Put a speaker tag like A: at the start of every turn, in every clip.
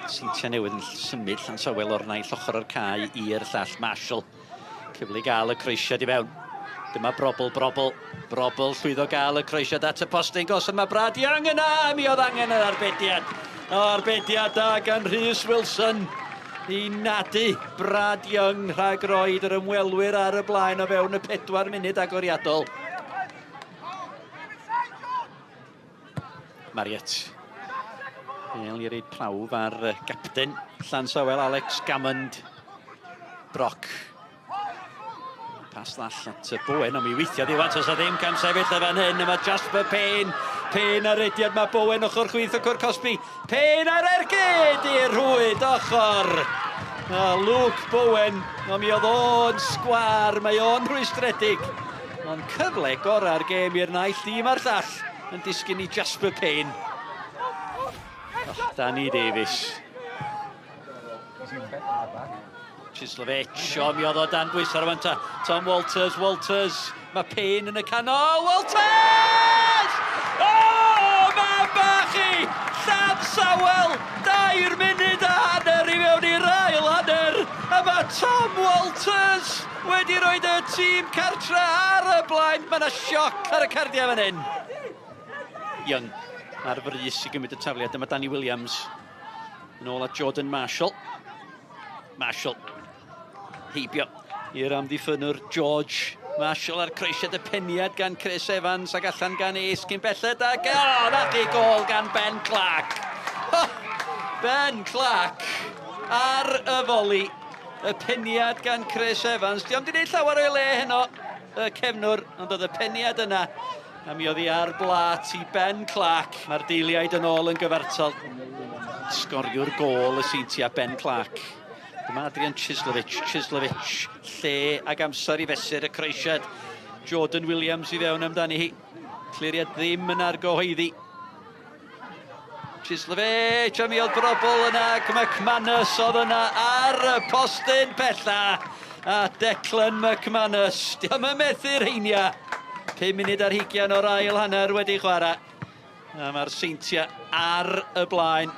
A: Seintiau Newydd yn symud Llansawel o'r naill ochr o'r cae i'r llall. Marshall, cyfle i gael y croesiad i fewn. Dyma Brobl, Brobl, Brobl llwyddo gael y croesiad at y postyn gosod. Mae Brad Young yna, mi oedd angen yr arbediad. O, arbediad da gan Rhys Wilson i nadu Brad Young rhag roed yr ymwelwyr ar y blaen o fewn y 4 munud agoriadol. Mariet. Bel i reid prawf ar gapten Llansawel, Alex Gammond. Brock. Pas ddall at Bowen, ond mi weithiodd i wan, os ddim cam sefyll y fan hyn, yma Jasper Payne. Payne ar rediad, mae Bowen ochr chwith o cwr cosbi. Payne ar ergyd i'r rhwyd ochr. A Luke Bowen, ond mi oedd o'n sgwar, mae o'n rhwystredig. Ond cyfle gorau'r gêm i'r naill dîm a'r llall yn disgyn i Jasper Payne. Oh, Danny Davies. Chislovic, o mi oedd o dan bwysau rwan ta. Tom Walters, Walters, mae Payne yn y canol, Walters! O, oh, mae bach i! Llansawel, dair munud a hanner i mewn i'r ail hanner, a mae Tom Walters wedi rhoi y tîm cartre ar y blaen. Mae yna sioc ar y cardiau fan hyn. Young ar frys i gymryd y tafliad. Dyma Danny Williams. Yn ôl at Jordan Marshall. Marshall. Heibio i'r amddiffynwr George Marshall a'r croesiad y peniad gan Chris Evans ac allan gan Ace cyn belled ac o, oh, na chi gol gan Ben Clark. Oh, Ben Clark ar y foli. Y peniad gan Chris Evans. Diolch wedi gwneud llawer o'i le heno, y cefnwr, ond oedd y peniad yna A mi oedd hi ar blat i Ben Clark. Mae'r deiliaid yn ôl yn gyfartal. Sgoriwr gôl y Seintiau, Ben Clark. Dyma Adrian Chislovic. Chislovic, lle ag amser i fesur y croesiad. Jordan Williams i fewn amdani hi. Cliriad ddim yn argyhoeddi. Chislovic, a mi oedd brobl yna, ac McManus oedd yna ar y postyn pella. A Declan McManus, diolch yn methu'r heinia. 5 munud ar hugian o'r ail hanner wedi chwarae. A mae'r Seintiau ar y blaen.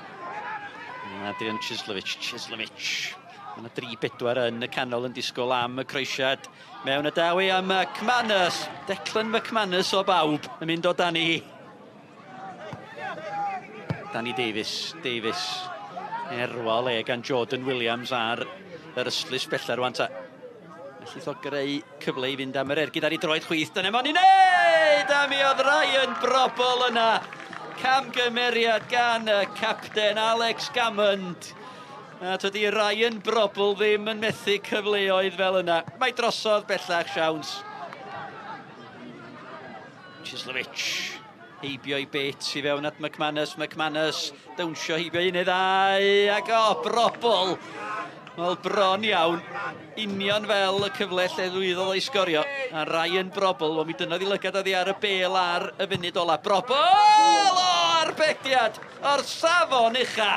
A: Adrian Chislovic, Chislovic. Mae yna 3-4 yn y canol yn disgwyl am y croesiad. Mewn y dawi a McManus, Declan McManus o bawb yn mynd o dan i. Danny Davies, Davies. Erwa le gan Jordan Williams ar yr ystlys bella rwan ta. Ellith o greu cyfle i fynd am yr ergyd ar ei droed chwith. Dyna mo'n i wneud! A mi oedd Ryan Brobl yna. Camgymeriad gan y capten Alex Gammond. A tydi Ryan Brobl ddim yn methu cyfleoedd fel yna. Mae drosodd bellach siawns. Chislovic heibio i Bates i fewn at McManus, McManus dawnsio heibio un neu ddau ac o, brobl! Wel, bron iawn, union fel y cyfle lle lwyddodd o'i sgorio. A Ryan Brobl, wel mi dynnodd i lygad oddi ar y bel ar y funud ola. Brobl! O, arbediad o'r safon ucha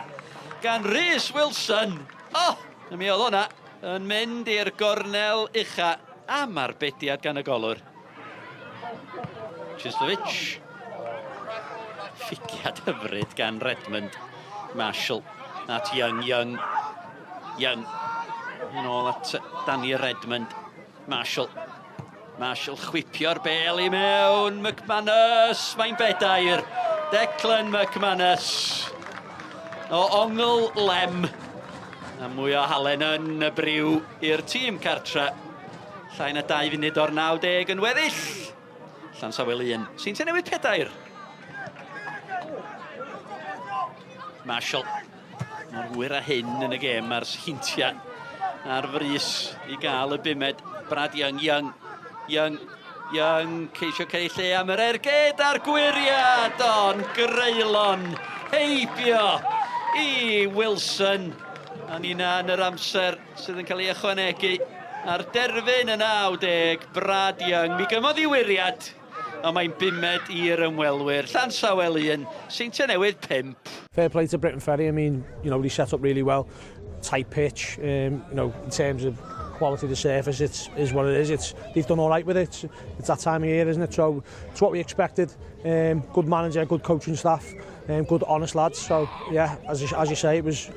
A: gan Rhys Wilson. O, mi oedd hwnna yn mynd i'r gornel ucha am arbediad gan y golwr. Chislovic. Ffigiad hyfryd gan Redmond. Marshall at Young, Young, Young. Yn ôl at Danny Redmond. Marshall. Marshall chwipio'r bel i mewn. McManus, mae'n bedair. Declan McManus. O ongl lem. A mwy o halen yn y briw i'r tîm cartre. Llai na 2 funud o'r 90 yn weddill. Llansawel 1. Seintiau Newydd 4. Marshall. Mor hwyr a hyn yn y gêm mae'r Seintiau ar frys i gael y bumed. Brad Young, Young, Young, Young, ceisio creu lle am yr ergyd a'r gwyriad, ond greulon heibio i Wilson. A nina yn yr amser sydd yn cael ei ychwanegu ar derfyn y 90, Brad Young. Mi gymodd i wiriad, ond mae'n bumed i'r ymwelwyr. Llansawel 1, Seintiau Newydd 5.
B: Fair play to Briton Ferry. I mean, they set up really well. Tight pitch, in terms of quality of the surface, it is what it is. They've done all right with it. It's that time of year, isn't it? So it's what we expected. Good manager, good coaching staff. Good, honest lads. So yeah, as you say, it was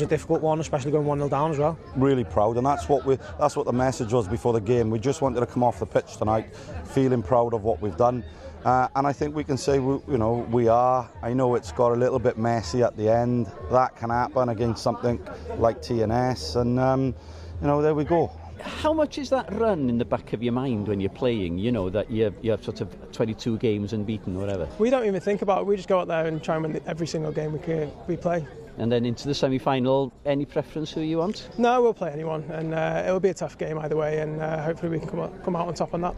B: a difficult one, especially going 1-0 down as well.
C: Really proud, and that's what the message was before the game. We just wanted to come off the pitch tonight feeling proud of what we've done. And I think we can say, we are. I know it's got a little bit messy at the end. That can happen against something like TNS, and there we go.
A: How much is that run in the back of your mind when you're playing, that you're sort of 22 games unbeaten or whatever?
D: We don't even think about it. We just go out there and try and win every single game we play.
A: And then into the semi-final, any preference who you want?
D: No, we'll play anyone, and it'll be a tough game either way, and hopefully we can come out on top on that.